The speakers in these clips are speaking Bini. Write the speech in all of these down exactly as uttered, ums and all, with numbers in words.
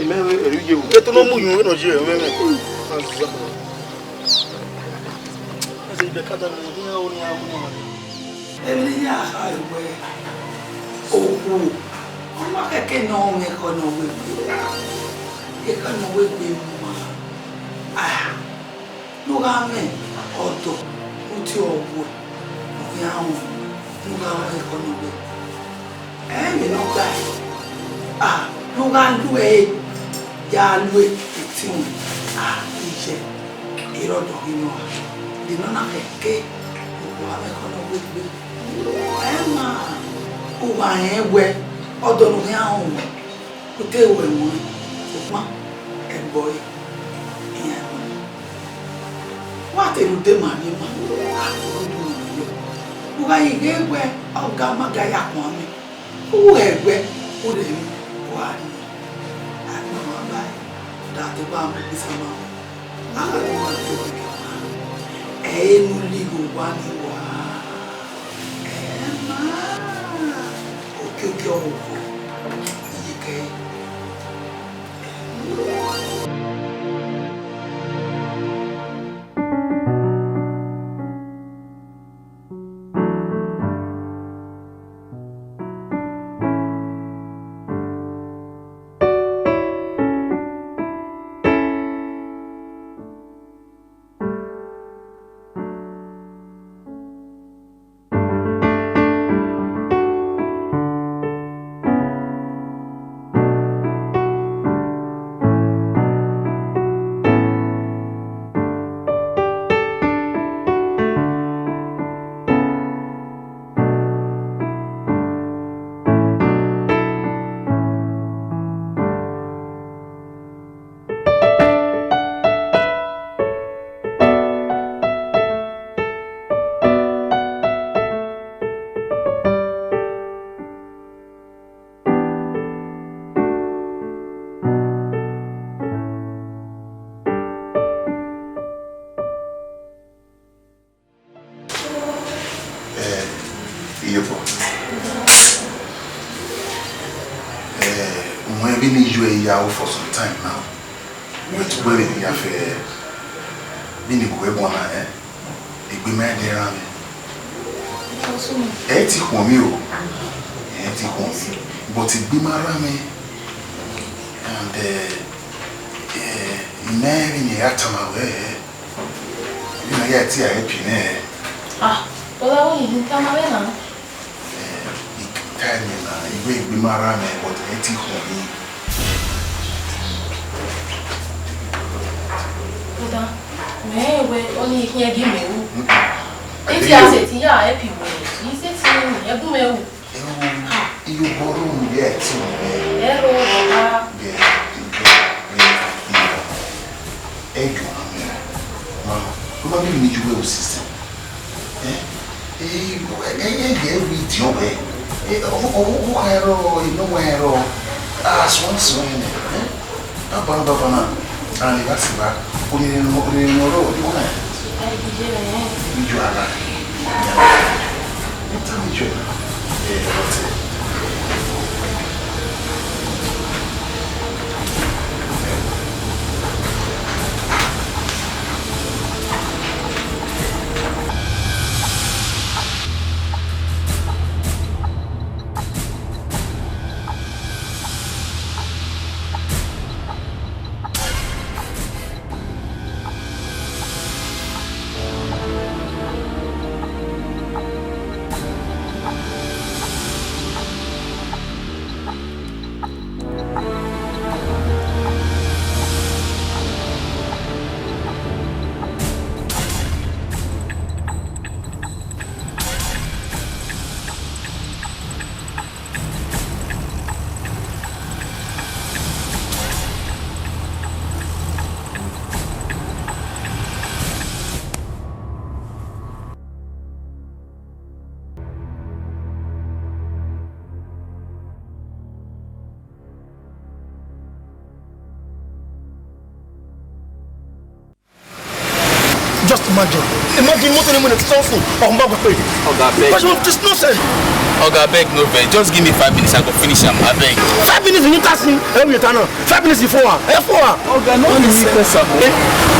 Imẹ vbe eri ye. Ke to no mu yun vbe nọ ye, imẹ vbe. Ese ibe ka da ne iran o ni a mu na. Emwi ne I ya kha wẹ, okhuo, ọ ma khẹke ne ọ mwẹ ekhọe ne ọ wegbe, ekhọe ne ọ wegbe ma. Ah, ne u gha mwẹ ọdọ ne u tie ọghuẹ, ne u khian rọnmwẹ, ne u gha rọnmwẹ ekhọe ne ọ wegbe. Ẹ, emwi ne ọ gbae, ah, ne u gha lu ẹre, ya lu etiọnrẹn, ah, iye, erha ọdọ ghi nọ ra, de ne ọ na khẹke ne okhuo gha mwẹ ekhọe ne ọ wegbe. Ẹ ma, u gha rẹn wẹ ọdọ ne u khian rọnmwẹ, u te ru ẹmwẹ, sokpan ẹgbẹe ọre iran rẹn. Wa te rhunmwuda ma rhie ma, a kpọnmwẹ do ma rhie. U gha ghi ghe wẹ ọga ma ga ya khuan mwẹ, u ru ẹguẹ, u rhe emwi, u gha rrie. A gbe ọmwa ba ẹe, da te gba mu ekpisa ma wẹ. A gha ghi ma te ogigia ọmwa, ẹ i re ne u lighi owa ni wa. Ẹ ma, okioki ọvbokhan, iyeke ẹre. Eh, iyobọ. Eh, u mwẹ vbene I yo ẹre ya ru for some time now. Wẹ tobọ vbene I ya fẹ, vbene I gu ẹre guan na, eh? Egbe ma ẹdẹ ra mwẹ. Ẹ i ti khuọnmwi o. Ẹ i ti khuọnmwi. But egbe ma ra mwẹ. And, eh, eh, I ma rẹn vbene I ya tama ruẹ, eh, vbene I ya tie ẹre pin nẹ. Ah, brother, wẹ I tama ruẹ na. Eh, I tama ruẹ na, I wẹ egbe ma ra mwẹ, but ẹ i ti khuọnmwi. Brother, mẹ rẹn wẹ ọnii khian gie mẹ ru. Mm-mm. Ẹ i tie a sẹtin ya help wẹ, I sẹtin ru, ẹbun mwẹ ru. Ẹ ru, ha, iyobọ ru ya ẹtin mwẹ. Ẹ ru, baba. Ghẹ, ghẹ, ghẹ, ghẹ. Ẹ gie ọmwa mwẹ ra. Ma, ọ ma miẹn emwi ne I ye uwẹ ru sister. Eh? Eh, eh, eh, eh, eh, we diọn wẹ. Eh, ọ, ọ, ọ, ọ kha rrọọ, eh, nọ wẹ rrọọ. Ah, suẹn, suẹn nẹ. Eh? Baba, baba na. Ah, ni va si va. O ni, o ni, o ni rrọọ, o ni wẹ. Ẹ, iye rẹ. Iye ara. Ẹ ta mi jọ. Eh, ọtẹ. Imagine, imagine motor ni mu ne two thousand, ọkùnrin bá gbà pé. Oga, abeg. Because of this nonsense. Oga, abeg, no vex. Just give me five minutes, I go finish am, abeg. Five minutes ni kasi, ẹ wí ta náà. Five minutes before, ẹ fọ wa. Oga, no be me cause am o. Eh,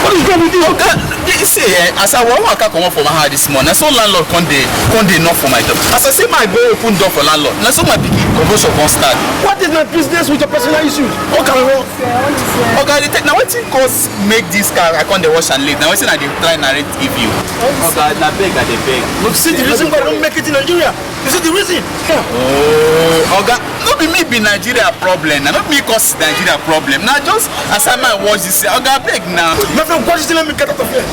what is wrong with you? Oga, you see, eh, as I wan waka comot for my house this morning, na so landlord come dey, come dey knock for my door. As I say my go open door for landlord, na so my pikin convulsion come start. What is my business with your personal issues? Oga, Oga, dey tell, na wetin cause make this car I come dey wash am late. Na wetin I dey try narrate give you. Oga, na beg I dey beg. You see the reason why I don't make it in Nigeria? You see the reason? Oh, Oga, no be me be Nigeria problem. Na no be me cause Nigeria problem. Na just as I might watch this. Oga, beg now. My friend, what is the name? Get out of here.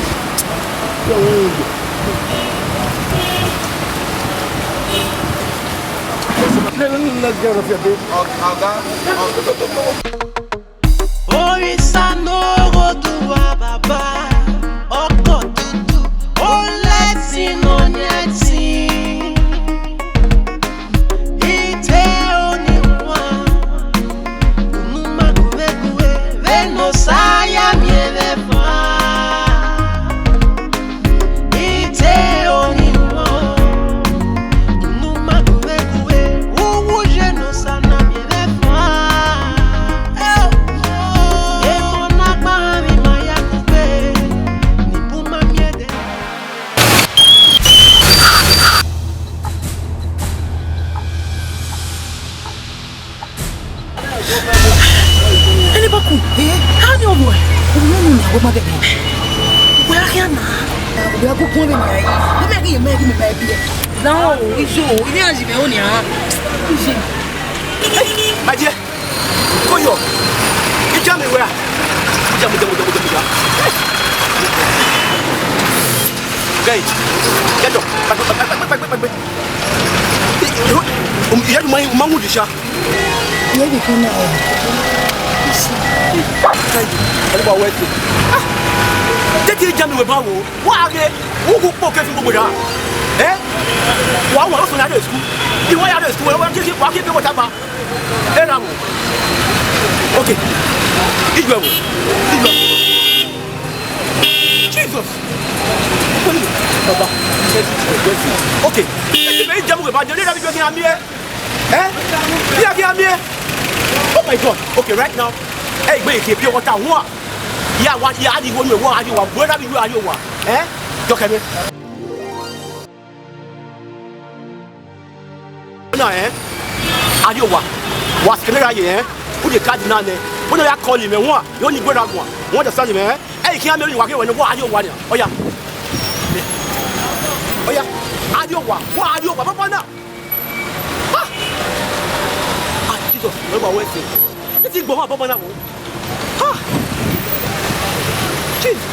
Let's get out of here, babe. Oga, Oga. Orisa no go do wa baba, ọkọ tutu, o lẹtin, o nẹtin. Ite oni wan, unu ma gu vbe gu vbe, vbene Osa ya miẹn vbe fan. Ite oni wan, unu ma gu vbe gu vbe, uwu ye ne Osa na miẹn vbe fan. Emọ na gba emwi ma ya kugbe, ne ibun ma miẹn dẹ. Ẹni bá kú, ẹ, a ní ọmọ ẹ, òun ló nù ní àwọn ọmọ bẹ̀rẹ̀. Wẹ́ á kí á nà á. Òbí á kú kún ẹ̀mí ayé. Ẹ mẹ́rin yẹn mẹ́rin mi máa bí ẹ. Láwọn ò rí yóò, ilé àjìbẹ̀ ò ní á. Má jẹ́, kó yọ. Ìjà mi wẹ̀ à. Ìjà, ìjà, ìjà, ìjà, ìjà. Guys, get up. Ìyá mi máa ń wù dìṣà. Ìyá mi kàn náà. Guys, ẹ ló bá wẹ́ tó. Tètè ìjà mi wẹ̀ bá wò. Wá a gẹ, wọ́n kò pọ̀ kẹfì gbogbo dà. Ẹ? Wà á wà lọ́sọ̀rọ̀ adé school. Ìwọ yà adé school, ẹ wá kí wà á kí pé wọ́n ta pa. Ẹ ra wò. Okay. Ìjọ ẹ wò. Ìjọ ẹ wò. Jesus. Baba. Okay. Ẹ ti bẹ̀rẹ̀ ìjẹun ìbàjẹ́ ní ìdájọ́ kí n á mí ẹ. Eh? Bí a kí a mí ẹ. Oh my God. Okay, right now. Ẹ ìgbé ìkè pure water wọn. Ya wa, ya ni wo ni wo, a ni wa. Wo na bi wo, a ni wa. Eh? Dọkẹ mi. Na, eh? A ni wa. Wa sikene ra ye, eh? Wo de card na nẹ. Wo na ya call him, eh? Wọn, yo ni gbera wọn. Wọn de send him, eh? Ẹ kí a mí wa ke wẹ ni wa, a ni wa ni. Oya. Oya. A ni wa. Wa a ni wa. Baba na. Ah! Ah, Jesus, ẹ wá wẹ ẹsẹ. Ẹ ti gbọ́ máa bọ́ máa náà wò. Ah! Jesus.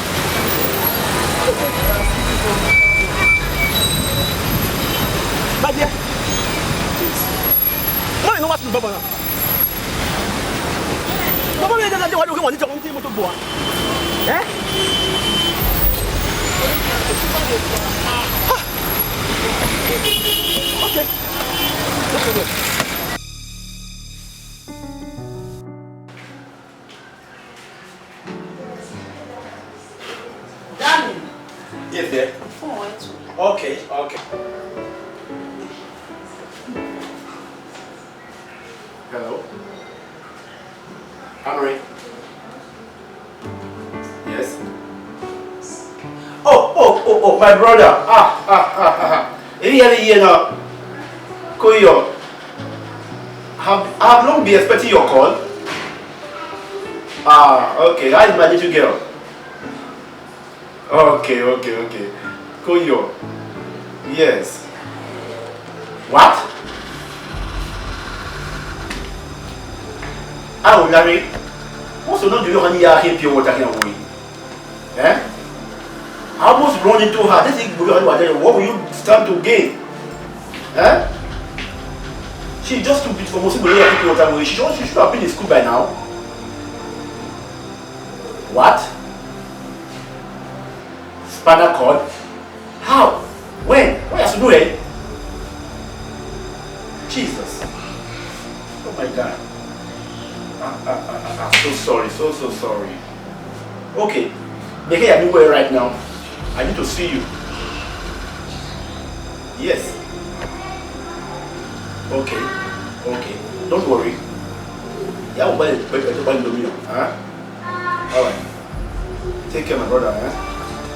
Bàjẹ́. Wọ́n lè ní wá sí bọ́ máa náà. Bàbá mi yẹ jẹ́ jẹ́ wá ní òkè wọ́n ní jẹun tí mo tó gbọ́ wa. Ẹ́? Ah! Okay. No problem. Darling. Yes, dear. Phone went to. Okay, okay. Hello? Henry? Yes? Oh, oh, oh, oh, my brother. Ah, ah, ah, ah, ah. Here, here now. Koyo. Have, have long been expecting your call. Ah, okay. How is my little girl? Okay, okay, okay. Koyo. Yes. What? How, Larry? What's another you honey ya pure water here? Eh? I almost run into her. This is what will you stand to gain? Eh? She's just too beautiful. Most people don't pure water. She should, she should have been in school by now. What? Spinal cord? How? When? Why you do it? Jesus. Oh my God. I, I, I, I, I'm so sorry, so, so sorry. Okay. Make it anywhere right now. I need to see you. Yes. Okay. Okay. Don't worry. Yeah, but, but, but, huh? All right. Take care, my brother. Huh?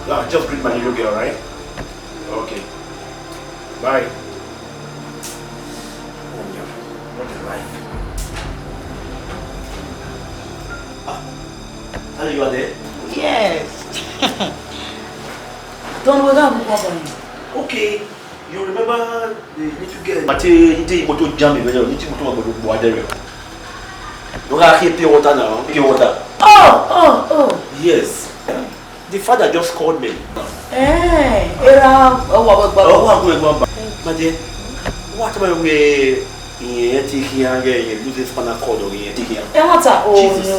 Yeah, just greet my little girl, right? Okay. Bye. Oh, yeah. What a life. Ah, Tani, you are there? Yes. Don't wake up, Papa. Okay. You remember the little girl? Àti ní tí mọ́tò jam mi, ní tí mọ́tò wà gbọdọ̀ gbọ́ adẹ́rẹ́. Ló ká kí pure water now, pure water. Oh, oh, oh. Yes. The father just called me. Eh, era, oh, wa, wa, wa. Oh, wa, wa, wa. My dear, what am I wearing? Ìyẹn ti kí á gẹ, ìyẹn lose spinal cord or ìyẹn ti kí á. Ẹ wá ta, oh, Jesus. No,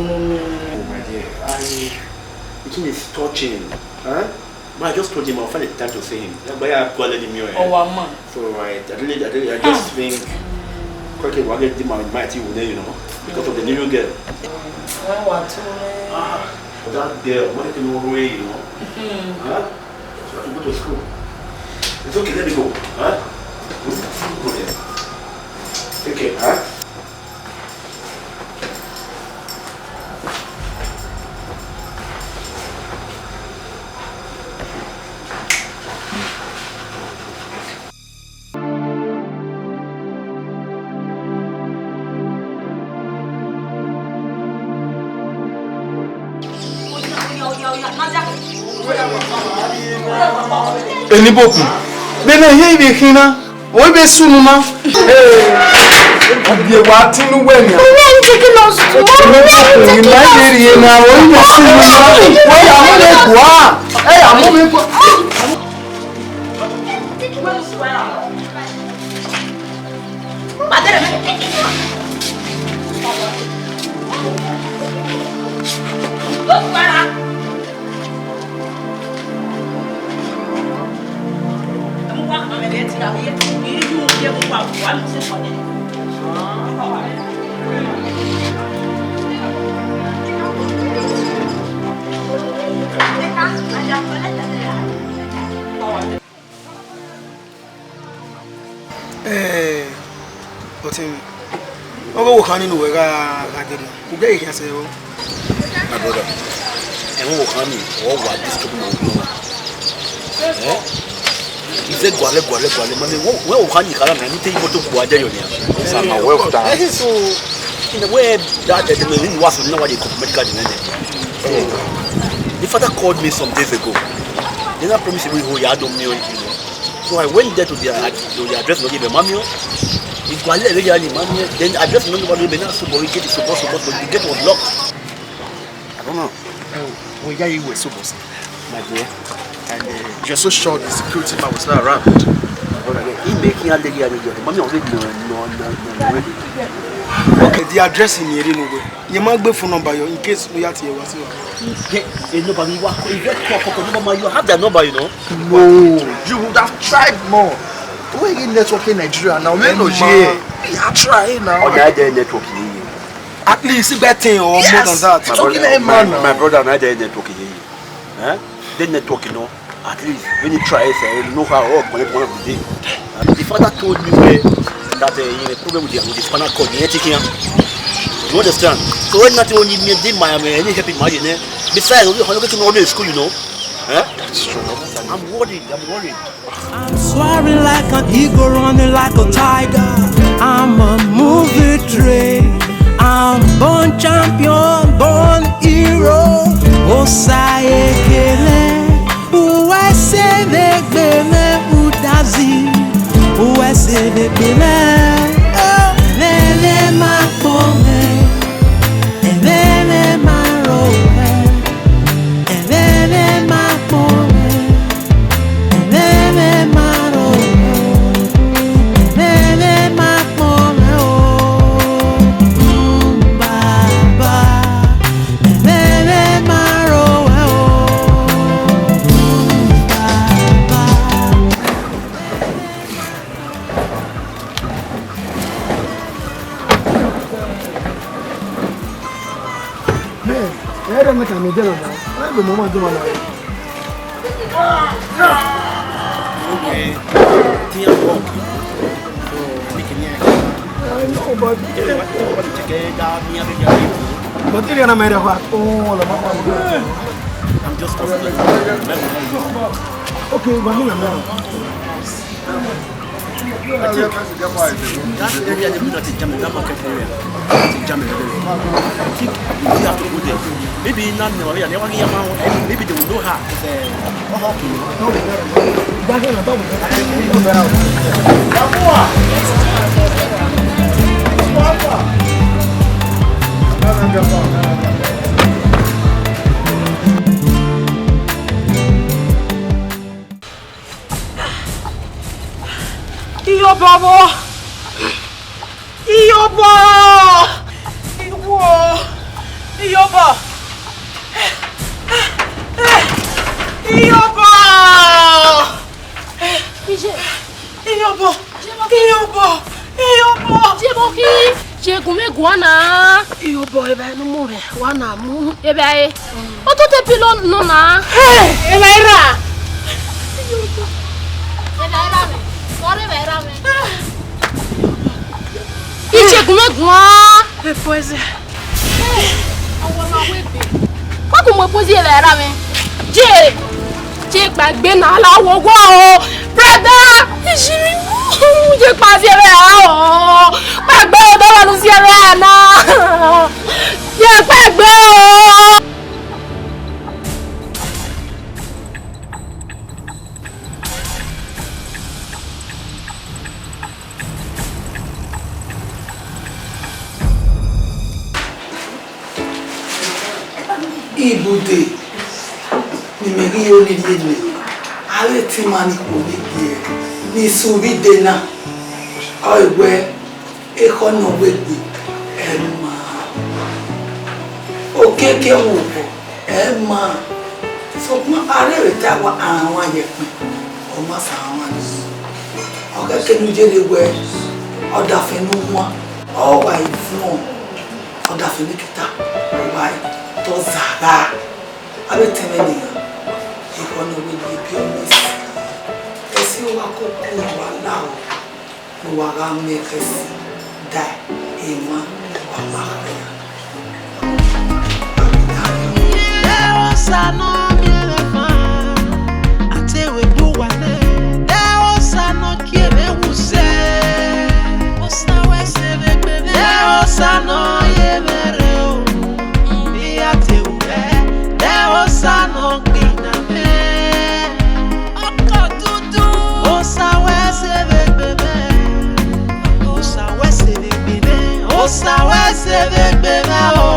no, no, no. Oh, my dear, I, the thing is touching, huh? Man, I just told him I'll find a time to see him. That's why I called him here. Oh, wow, man. So, right, I really, I really, I just think, okay, we'll get him out, might you there, you know, because of the little girl. Wọ́n wà tún rẹ̀. Ah, that girl, what can you worry, you know? Huh? She has to go to school. It's okay, let me go. Huh? Go there. Take care, huh? Eni bokun, vbene ọ ye ivbi khin na, ọ i vbe sunu na. Ọ biẹ wa tin ne uwẹ nian. Uwẹ ni keke nọ sunu. Eni bokun, I ma ye rhie na, ọ i vbe sunu na. Wẹ ya mu mwẹ gua. Ẹ ya mu mwẹ gua. Eh, ọtẹn mwẹ, ọghe ọvbokhan nii ne uwẹ gha gha dee, u ghẹ ghi khian sẹ vbọ? My brother, ẹmwẹ ọvbokhan nii ọ wa disturb ma ogbọn. Eh? I zẹ gualẹ, gualẹ, gualẹ, ma miẹn wẹ ọvbokhan nii kha na, ne I te imoto gua dẹ yọ nian. Sir, my wife down. Eh, so, in a way, that, eh, the man who was not what they call medical, so, the father called me some days ago. Then I promised him, "Oh, yeah, I don't know." So I went there to the, to the address, not even Mamio. He go there, really, Mamio. Then address, not even Mamio, so we get it, so, so, so, the gate was locked. I don't know. Oh, oh, yeah, you were so bossy, my dear. And, uh, you're so sure the security man was not around. But again, he make him already, and he, Mamio already know, no, no, no, no. Okay, the address in here, no way. You might be phone number, in case we have to, yeah, eh, no, but we work, if you call, call, call, number, you have their number, you know. No, you would have tried more. Where you network in Nigeria now? Where no, yeah, I try now. Oh, that day network here. At least, it's better or more than that. Yes. My brother, my, my brother, na dey network here. Eh? Dey network, you know. At least, when you try, say, you know how to connect one of the day. Uh, the father told me, eh, that, uh, he had a problem with the, with the spinal cord. He had to take care. You understand? So when nothing only me, dey my, um, any help in my, you know. Besides, only how you get to know school, you know. Eh? That's true. I'm worried. I'm worried. I'm soaring like an eagle, running like a tiger. I'm a movie train. I'm born champion, born hero. Osa ekele, uwa se vbe gbe mwẹ udazi. Uwa se vbe gbe mwẹ, oh, vbe vbe ma kpo mwẹ, vbe vbe ma ro mwẹ. Ẹmwẹ ma kpọnmwẹ, ẹmwẹ ma ro, ẹmwẹ ma kpọnmwẹ o, Baba, ẹmwẹ ma ro o, Baba. Ẹ, ẹ rẹ mẹta ne odẹ na, ẹ gbe mama duma na. Okay. Thing work. So, make it near. I know, but but it ain't a matter of fact. Oh, I'm just okay, but me, I'm not. I think that area they do that in Germany, that market area, in Germany. I think we have to go there. Maybe not in our area, they want to hear about, maybe they will know her. Iyobọ vbo? Iyobọ! Iwo! Iyobọ! Iyobọ! Iyobọ! Iyobọ! Iyobọ! Iyobọ! Iyobọ khin! Ye gun mwẹ guan na. Iyobọ, evba ne u mu mwẹ, wa na mu. Evba e. Ọ toto pilo nọ na. Hey, evba i ra. Evba i ra mwẹ. Ọre evba i ra mwẹ. I ye gun mwẹ guan. Epoison. Hey, ọwọ ma wẹ be. Wa gu mu epoison evba i ra mwẹ. Ye. Ye kpaegbe na la wo wo o. Brother, isi mi. Ye kpa si evba i ra o. Kpaegbe o, do wa lu si evba i ra na. Ye kpaegbe o. Ibude ne imẹ ghi yo lele mẹ, avbe eti ima ni khuo ni biẹ, ni sẹ uvbi ide na, ọ wẹ ekhọe ne ọ wegbe, ẹ ma. Okiekie vbe obọ, ẹ ma. Sokpan a rhe vbe ta wa, a rhan ye ẹkpẹn, ọ ma sa rhan ni. Ọ khẹke ne u ye rre wẹ, ọdafẹn ne u wan, ọ wa i vuọn, ọdafẹn ne kita, ọ wa i te ọ zagha. Avbe etẹn mwẹ nian, ekhọe ne ọ wegbe, be honest. Ẹse uwa koko ne uwa la o, ne uwa gha miẹn khẹ ẹse, da emwa ne uwa ma khẹ ra. Ẹ Osa ne ọ miẹn mwẹ fan, a te wẹ gbe uwa nẹ. Ẹ Osa ne ọ kie mwẹ wu sẹ. Osa wẹ sẹ vbe egbe mwẹ. Ẹ Osa ne ọ ye mwẹ rre o. I ya te wu mwẹ. Ẹ Osa ne ọ gbinna mwẹ. Ọkọ dudu. Osa wẹ sẹ vbe egbe mwẹ. Osa wẹ sẹ vbe egbe mwẹ. Osa wẹ sẹ vbe egbe mwẹ o.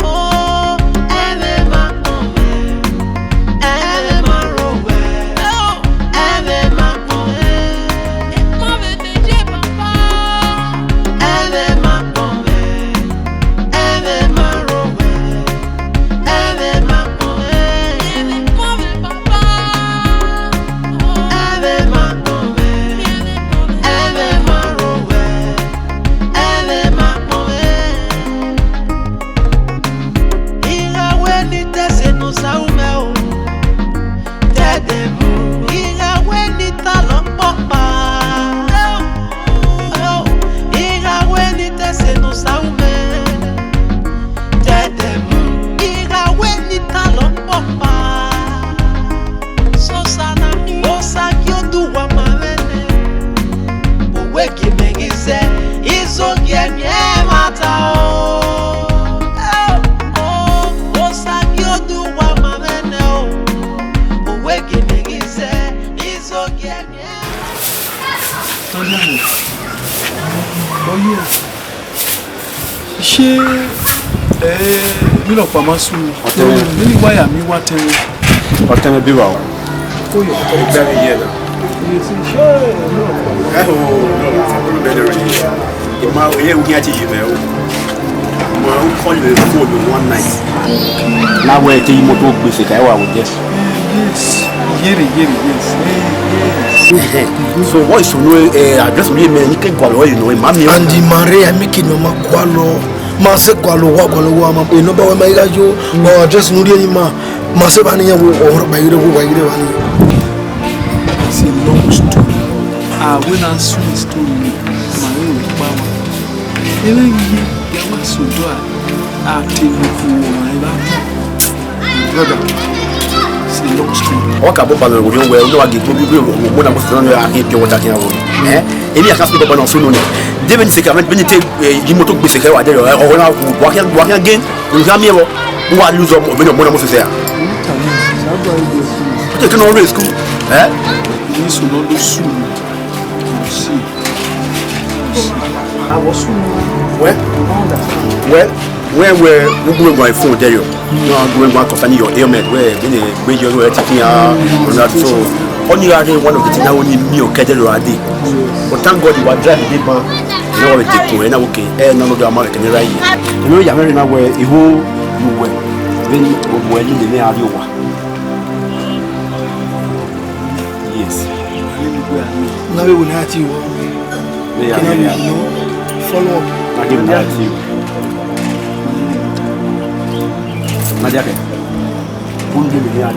Oh, ẹmwẹ ma kpọn mwẹ. Ẹmwẹ ma rro wẹ. Ẹmwẹ ma kpọn mwẹ. Ẹmwẹ ma kpọn mwẹ. Ẹmwẹ ma rro wẹ. Ẹmwẹ ma kpọn mwẹ. Ẹmwẹ ma kpọn mwẹ. Ẹmwẹ ma rro wẹ. Ẹmwẹ ma kpọn mwẹ. I gha wẹ ne I te ẹse ne Osa ru mwẹ o. Dẹdẹ mu, I gha wẹ ne I ta lọ ọkpọkpa. I gha wẹ ne I te ẹse ne Osa ru mwẹ. Dẹdẹ mu, I gha wẹ ne I ta lọ ọkpọkpa. Sosa na, Osa gie oduwa ma mwẹ nẹ. Owe gie mẹ ghi zẹ, izogie miẹn ẹmwata o. Osa gie oduwa ma mwẹ nẹ o. Owe gie mẹ ghi zẹ, izogie miẹn. Tọ́jú mi. Oyè. Ṣé, ẹ, mi lọ pa máa sùn? Ọ̀tẹ̀wẹ̀. Mi ní wáyà mi wá tẹ̀wẹ̀. Ọ̀tẹ̀wẹ̀ bí wà o. Ó yọ. Ó gbẹ́ mi yẹ lọ. Ẹ o, lọ, lọ, lọ, lọ, lọ. Ìmọ̀ òye ògùn àti yìí mẹ́ o. Mọ, I call you a phone one night. Now where take motor gbèsè ka wa wo jẹ. Yes. Yere, yere, yes. Eh, yes. So what is no, eh, address me, man? You can call you know, man. And the man, I make it no ma call. Ma se call, wa call, wa ma. E number wa ma ga yo. Or address no really ma. Ma sẹ evba ne iran wo ọrọkpa ghi rre, wo wa ghi rre evba nii. It's a long story. A wẹ na sunu story nii, ma vbe ru kpa wa. Ẹmwẹ ghi ya wa sẹ odọ a, a te mu ku ọmwa evba. Brother, it's a long story. Ọ ka bọ balọ wẹ, wẹ, wẹ, wa ghi kpo bi, wẹ, wẹ, wẹ, na mo sunu na a ghi pure water khian wo. Eh? Eni a ka sunu baba na sunu ni. De vbene sẹ ka, vbene te, eh, imoto gbe sẹ ka wa de, eh, ọ na wa khian, wa khian gen. Nga miẹn vbọ, u wa lose ọmọ, vbene ọmọ na mu sẹsẹ a. Ọ te ke ne ọ rre school, eh? Ni so no do su. Si. Awọ su. Wẹ, wẹ, wẹ, wẹ, u gu ẹn gua phone there yo. No, u gu ẹn gua concerning your ailment. Wẹ, vbene gbe yo, wẹ, ti fi ya, ọna so. Ọni gha rre one of the things na only me or kẹdẹ ro ade. But thank God, wa drive the man. Ẹ na wa vbe dekun, ẹ na wo ke, ẹ na nọ do a ma vbe kene ra yi. Ẹ na ya mwẹ rre na wẹ, iho, ne uwẹ, vbene uwẹ lele ne a rrie owa. Yes. Na vbe wẹ ne a ti wọ. Ne ya Can I rrie owa. Follow up? Na give me that to you. Na dia ke. Who need me here?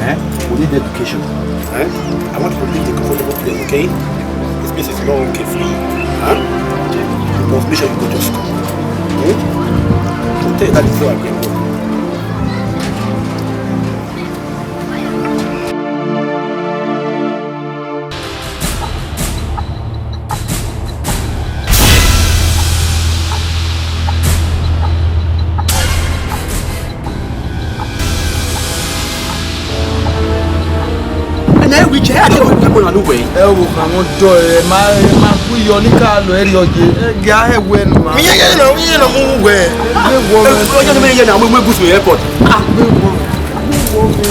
Eh? We need education. Eh? I want to live in a comfortable place, okay? This place is not okay for you. Huh? You must make sure you go to school. Hmm? I'll tell you that before I get home. Ẹna ẹre wẹ iye, a de wẹ ẹbọ na ne uwẹ. Ẹ wo, khamọ dọ ẹ, ma, ma ku iyọ ni ka lọ ẹre ọ ye. Ẹ, gia hẹ wẹ nu ma. Mi ye ye na, mi ye na mu wẹ. Ẹ wọ wẹ. Ọjọ́ tó mi ye na, mo, mo gùn sí airport. Ah, mi wọ. Mi wọ wẹ.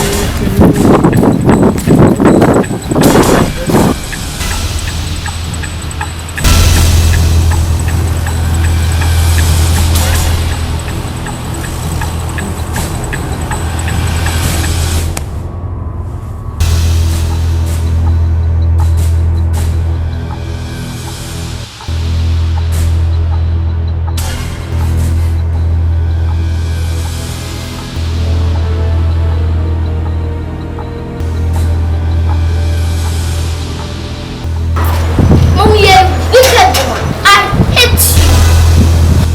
Mommy, you wicked woman. I hate you.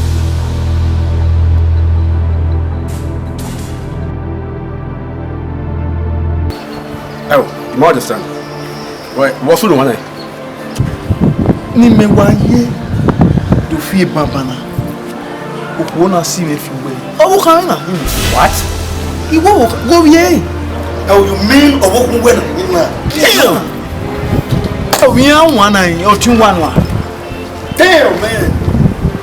Oh, you understand? Well, what's going on? Ne imẹ wa ye do fi eba banna, okhuo na si mwẹ fi uwẹ. Ọvbokhan mwẹ na hin. What? Iwẹ wo, wo vbiẹ? Oh, you mean ọvbokhan uwẹ na hin na? Damn! Ovbi iran wan na hin, ọtẹn uwa nua. Damn, man!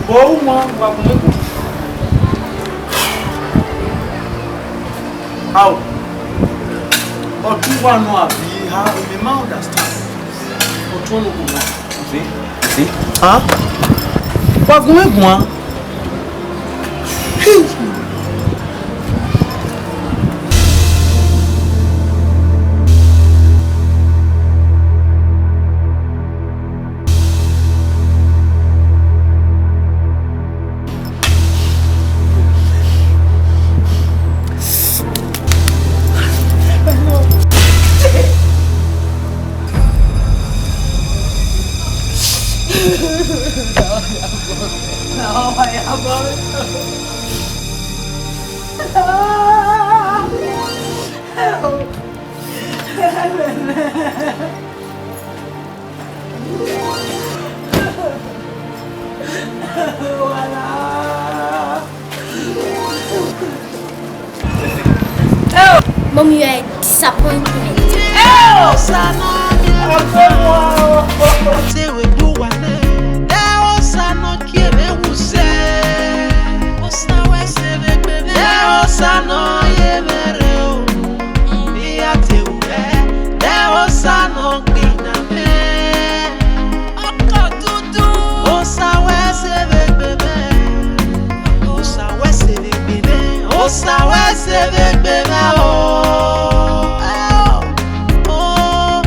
Bọ uwa wa gun mẹ go. How? Ọtẹn uwa nua bi ha, mẹ ma understand. Ọtẹn uwa nua. See? See? Huh? Wa gun mẹ guan. Mommy, you are a disappointment. Osa wẹ sẹ vbe gbe mwẹ, Osa wẹ sẹ vbe gbe mwẹ, Osa wẹ sẹ vbe gbe mwẹ o. Oh, oh,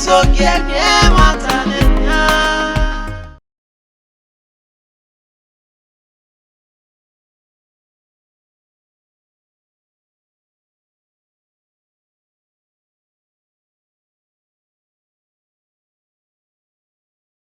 Togie miẹn emwa